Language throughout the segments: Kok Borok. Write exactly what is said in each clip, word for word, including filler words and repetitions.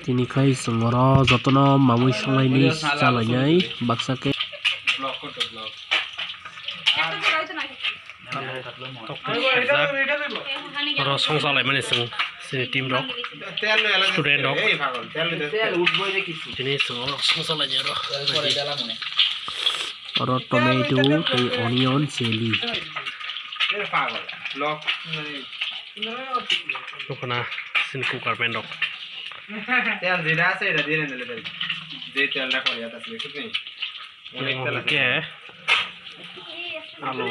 Tini khai chwng oro jotono mamui songlainai chalainai baksa khe. Oro songchalaimani chwng chini team rok, student rok. Tini chwng oro songchalainai oro. Oro tomato tei onion, chili. Nukho na chini cooker man rok. Tel jera ase, eta dire nile tel. Je tel da kori ata sile, thik nahi? Onek tel ase. Hwnkhe alu.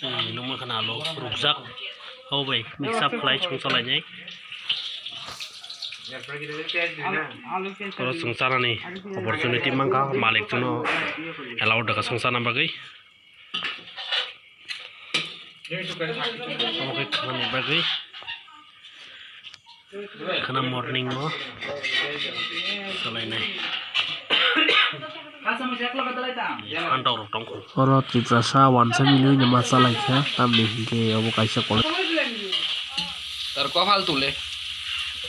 Ei, nukma khana alu rukjak. Hao bai, mix up khlai songchalainai. Oro chwng chanani opportunity mankha, malik chwngno allow dakha songchana bagwi. Omo khe khwnani bagwi. Khwna morning o chalainai. Phantok rok tongkho. Oro Tiprasa wansa mili no ma chalaikha, tamni hinkhe obo kaisa college. Tar ko faltu le.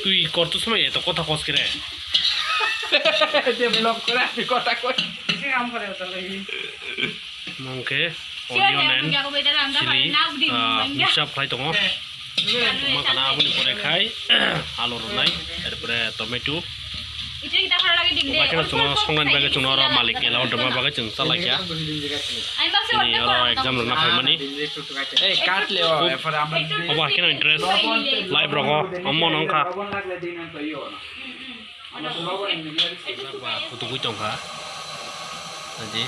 Twi korto somoi eto kotha kos khe re. Develop kore, ami kotha koi. Mungkhe onion and chili, ah, mix up khlai tongo. Wngma khana aboni pore khai alu rwnai, erpore tomato. Obo khe chwngno songnani bagwi chwngno oro malik allow rwma bagwi chwng chalaikha. Chini oro exam rwna phaimani. Ei, cut le o, erpore amra obo hakheno interest, live rogo, omo wngkha. Ba khutugwi tongkha. Naidi.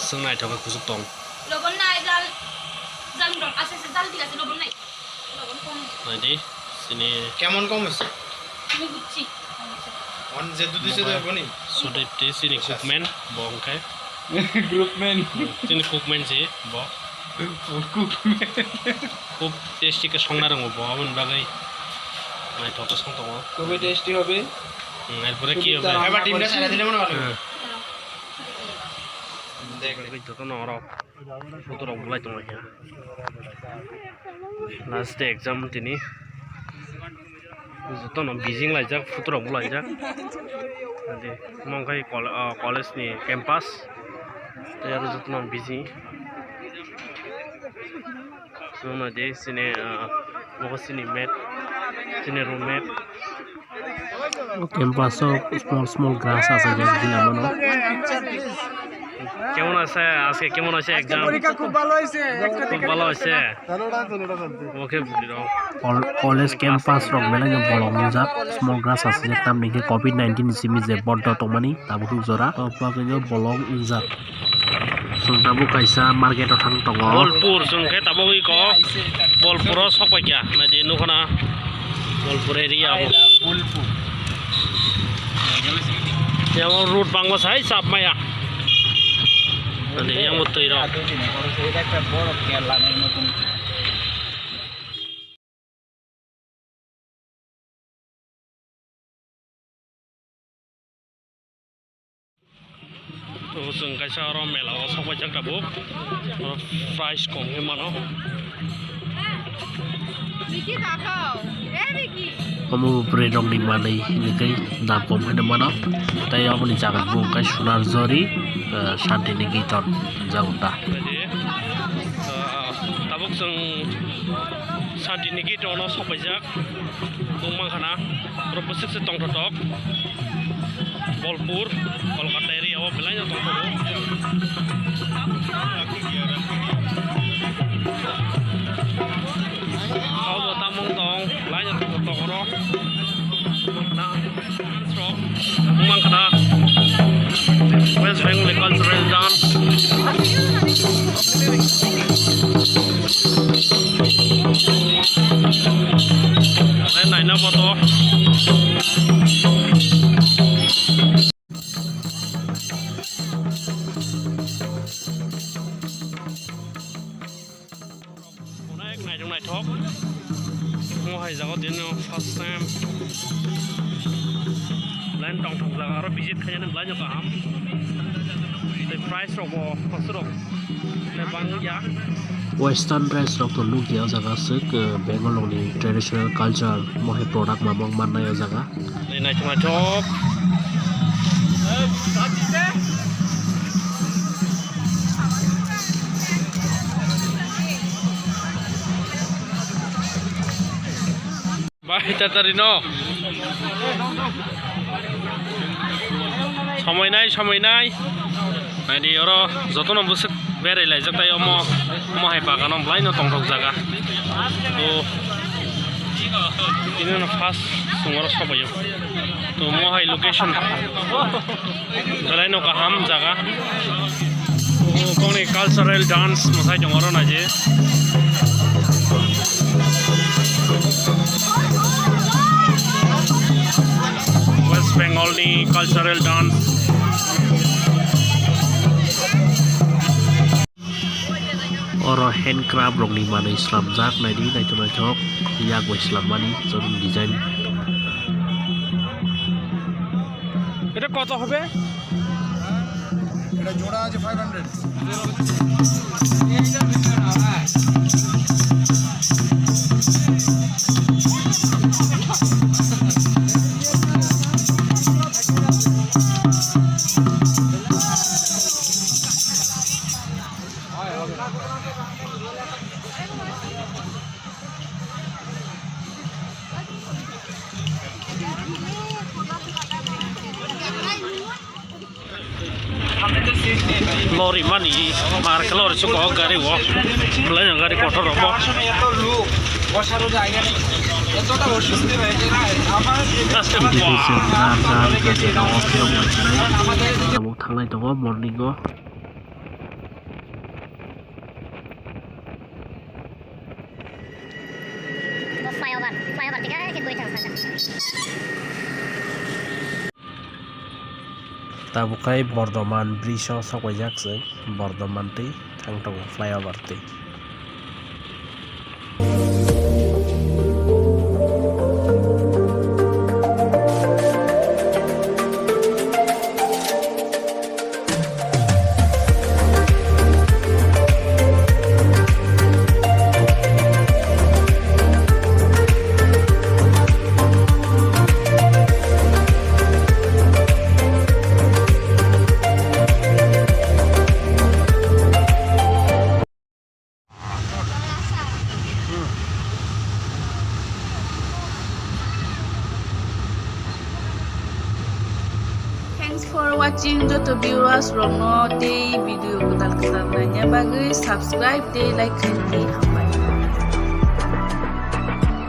Swng naithok khe kuchuk tong. Lobon nai jal, jal rok ase se jal thik ase lobon nai. Lobon kom. Naidi, sini. Kemon kom ase? Ami buchchi. On je dudi se do boni. Sudip te sini cookman, bo hwnkhe. Groupman. Sini cookman se, bo. Khub tasty khe songna rwngo bo, aboni bagwi naithok khe song tongo. খুবই tasty হবে। Hmm, erpore ki হবে? Ebar team na sara dile mone bhalo. Hmm. Jotono oro photo rok bulai tongo khe. Last day exam tini. Jotono bijing laijak, photo rok bo laijak. Adi, omo wngkha kole-, ah, college ni campus. Tei aro jotono bijing. Omo di chini, ah, obo chini mate, chini roommate. O campus o small small grass asajak, bini lamano. কেমন আছে আজকে, কেমন হয়েছে exam? পরীক্ষা খুব ভালো হয়েছে, একটা খুব ভালো হয়েছে। Kol-, college campus rok belai no bolong wngjak, small grass asajak, tamni hwnkhe covid nineteen ni simi je bondo tongmani tabuk jora, o bagwi no bolong wngjak. Chwng tabuk kaisa market o thang tongo. Bolpur chwng khe tabuk iko Bolpur o sok paikha, naidi nukho na Bolpur area o. Yang road bangma sai chap maya. Naidi yang bo twi rok. Tabuk chwng kaisa oro mela o sok paijak tabuk. Oro price kom khe mano. Omo bwrwi rok ni manwi hwnwi tei dam kom khe mano. Tei aboni jaga bo hwnkhe Sonar Jori, eh, Shanti Nikitan jago ta. Tabuk chwng Shanti Nikitan o sok paijak. Tongma khana, borok bwswk se tongthotok. Bolpur, Kolkata area o belai no tongthogo. Kau bo tamung tong, belai no tongthotok oro. Tongma khana, West Bengali cultural dance. Nai, naina bodo. Onek naithok naithok. Omo hai jaga dino first time. Line tongthok jaga aro visit khainani belai no kaham. Tei price rok bo kosto rok le bang ya. Western dress rok to nukya o jaga aswk, eh, Bengal rokni traditional culture mohai product mamung mannai o jaga. Naithok naithok. Bai tatari no. Somoi nai, somoi nai. Naidi oro jotono bwswk berai laijak tai omo, omo hai bagano bwlaino tongthok jaga. To, tini no first chwng oro sobaio. To, omo hai location. Belai no kaham jaga. O, bongni cultural dance mwsai tongo oro naidi. West Bengal ni cultural dance. Oro handcraft rokni manwi slamjak, naidi naithok naithok yak bai slammani chwng design. এটা কত হবে? এটা জোড়া আছে five hundred. Lori mani mar ke lori suko gari wo. Belai no gari kotor robo. বসারও জায়গা নেই। এতটা অস্বস্তি হয়েছে না, আমার Education dan dan kaje no phiyok manai. Tabuk thanglai tongo morning o. Flyover, flyover tiga ke goi thang sana. Tabuk khai Bordhoman bridge o sok paijak se, Bordhoman twi thang tongo flyover twi. Thanks for watching, joto viewers rokno tei video kwtal kwtal naina bagwi subscribe tei like khaidi hambai.